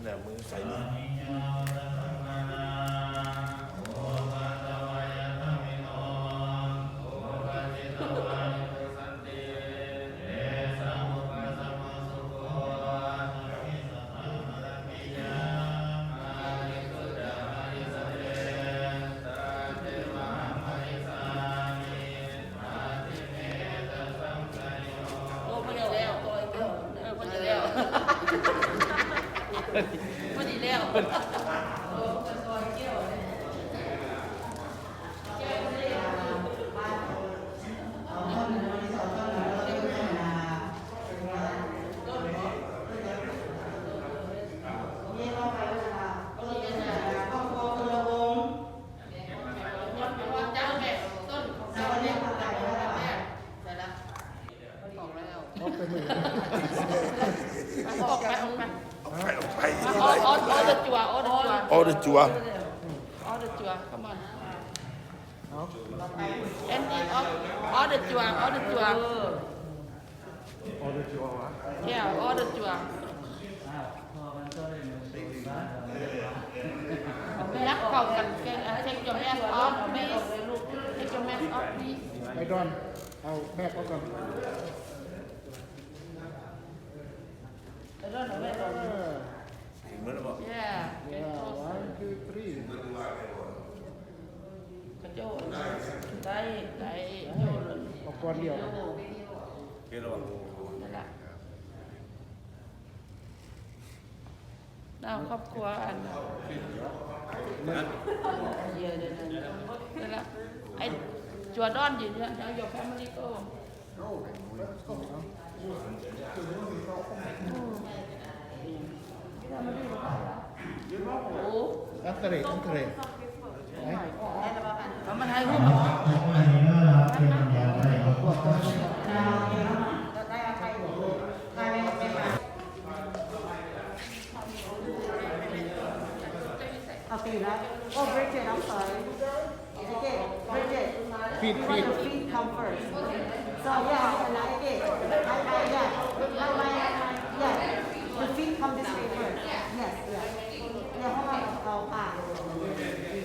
ແລ້ວມືໃສ່ມື. ໂອ້ ພໍດີແລ້ວ ເອີ ພໍດີແລ້ວ ພໍດີແລ້ວ. ອອກໄປ ອອກໄປ ອອກໄປ ອໍ ອໍ ອໍ ອໍ ອໍ ອໍ ອໍ ອໍ ອໍ ອໍ ອໍ ອໍ come on. And all the ຈົວ all the ຈົວ. All the ຈົວວະ? Yeah, all the ຈົວ. ຍັບເຂົ້າກັນ take your mask off, please. Take your mask off, please. I don't. ເອົາແມັດອອກກ່ອນ. ເໝິດແລ້ວບໍ່? Yeah. Yeah, one, two, three. ກະໂຈ ໄດ້ ໄດ້ ໂຈ ເອົາກ່ອນດຽວ ເຫັນແລ້ວບໍ່? ນັ້ນລະ ນາວຄອບຄົວອັນ ນັ້ນລະ ໄອ້ Jordan ຢູ່ເຮືອນ your family go. Entree, entree. ເອົາມາຖ່າຍຮູບ. ເອົາຕີນະ. Oh, Bridget, I'm sorry. Again, Bridget, feet, we want feet. The feet come first. So, yeah, and again, I, I, yeah, my, my, yeah, the feet come this way first. Yes, yes. Yeah, hold on, oh, ah.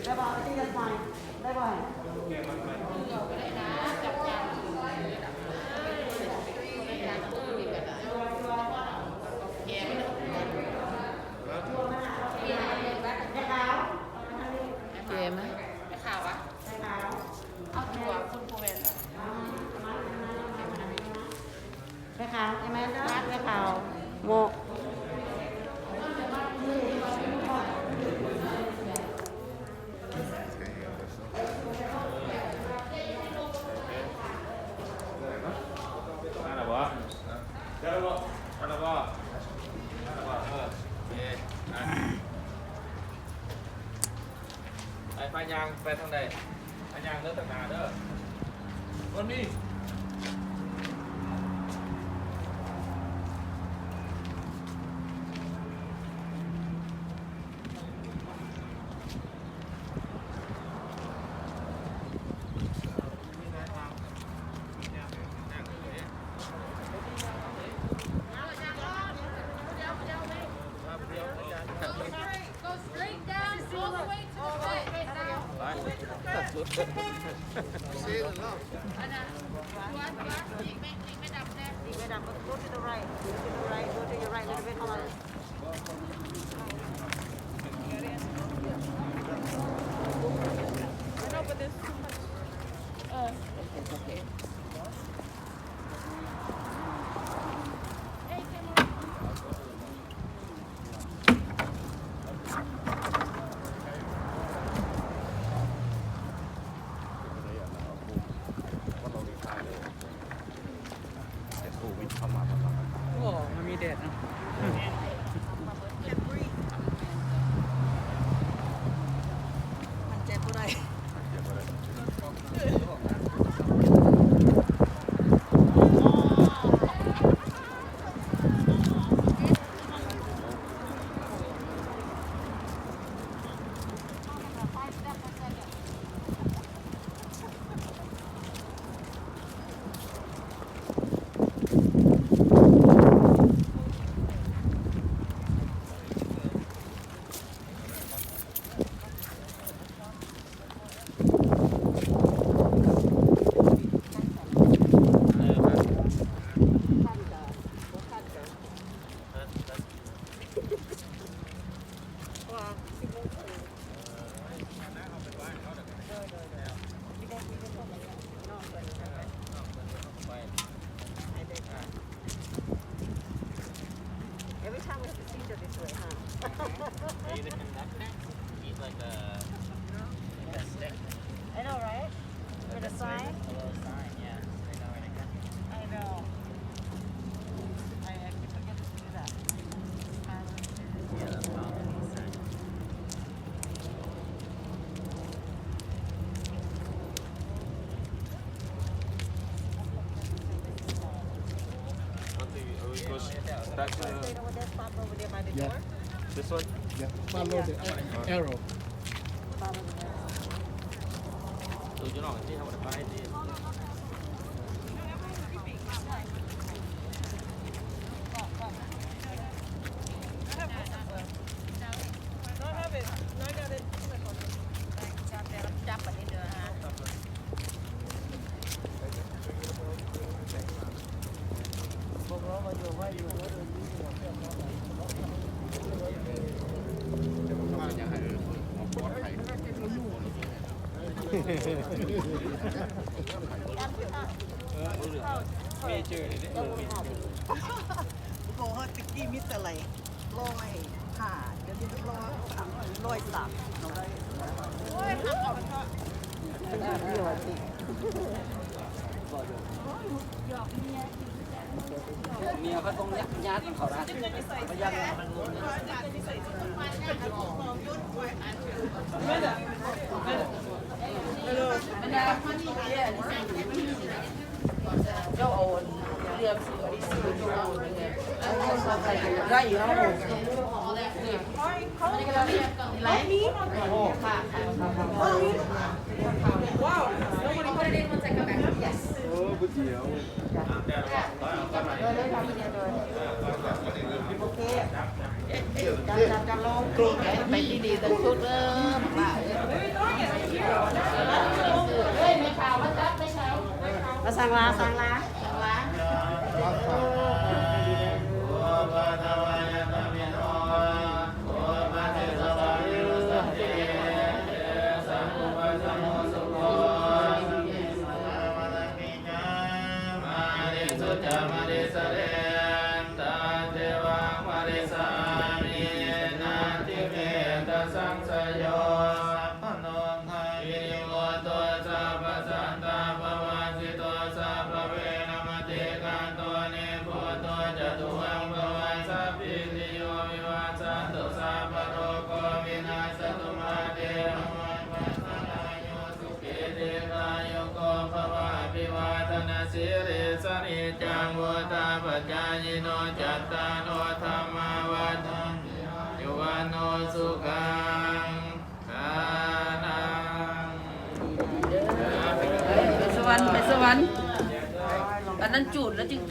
That one, I think that's fine. That one. ແກ່ໄໝ? ແມ່ຂາວອະ? ເອົາຕົວຄຸນຜູ້ແມ່ນ ແມ່ຂາວ ແມ່ຂາວ ໂມ. Ada apa? Ada apa? Ada apa? Ada apa? ເອີ ໄປ ໄປຍ່າງໄປທາງໃດ? ໄປຍ່າງເດີ ທາງໜ້າເດີ ຄົນນີ້. ໂອ້ ມັນມີແດດເນາະ. ມັນເຈັບບໍ່ໄດ້. Time we have to see each other this way, huh? Are you the conductor? He's like a, like a stick. I know, right? With a sign? A little sign, yeah. So they know where to go. I know. I, I keep forgetting to do that. Yeah, that's fine. Back to the Yeah. This one? Yeah. Follow the arrow. Major ເອີ ໂອ້ໂຫ ແຕ່ກີ້ມີແຕ່ໄລ ຮ້ອຍຫ້າ ດຽວນີ້ຮ້ອຍສາມ ຮ້ອຍສາມ ໂອ້ຍ ເມຍເຂົາຕ້ອງຍາດ ຍາດເຂົາລະ ເຈົ້າເອົາເຫຼືອມ ໂອເຄ ຈັບ ຈັບ ຈັບລົງ ໄປດີໆ ເດີ ມາສັ່ງລາ ສັ່ງລາ. ໂຕ ສັບພະສັນຕາ ປະວາສິໂຕ ສັບພະເວລະມະຕິ ກັນໂຕ ນິບພຸດໂຕ ຈະຕຸວັງ ພະວັງ ສັບພິຕິໂຍ ວິວັດສັນຕຸ ສັບພະໂລໂກ ວິນັດສະຕຸ ມາເຕ ພະວັງ ປັດສະລາໂຍ ສຸຂີ ດີຄາຍຸໂກ ພະວະ ອະພິວາທະນະສີລິສະນິດຈັງ ວຸດທາປະຈາຍິໂນ ຈັດຕາໂລ ທຳມາ ວັດທັນຕິ ອາຍຸ ວັນໂນ ສຸຂັງ ໄປສະຫວັນ ໄປສະຫວັນ ອັນນັ້ນຈູດແລ້ວຈຶ່ງ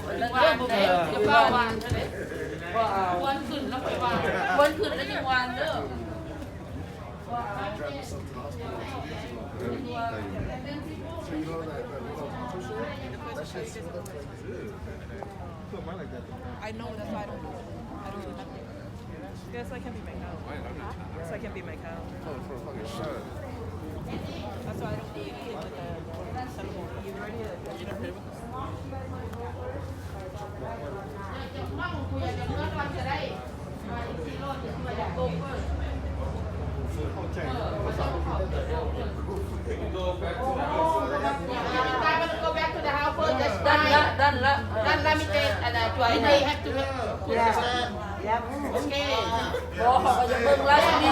ອັນນັ້ນເດີ ບໍ່ແມ່ນ ຢ່າຟ້າວຫວານເດີ ຄວັນຂຶ້ນແລ້ວຄ່ອຍຫວານ ຄວັນຂຶ້ນແລ້ວຈຶ່ງຫວານເດີ. I know, that's why I don't do it. I don't do nothing. Yes, I can be my cow. Yes, I can be my cow. Oh, for a fucking shot. That's why I don't do it with the, you ready to, you know, Done ລະ done ລະ done ລະ ມີແຕ່ ອັນນ່າ ຕົວ they have to look. ໂອເຄ ບໍ່ ເຂົາກໍຢາກເບິ່ງລາຊະນີ.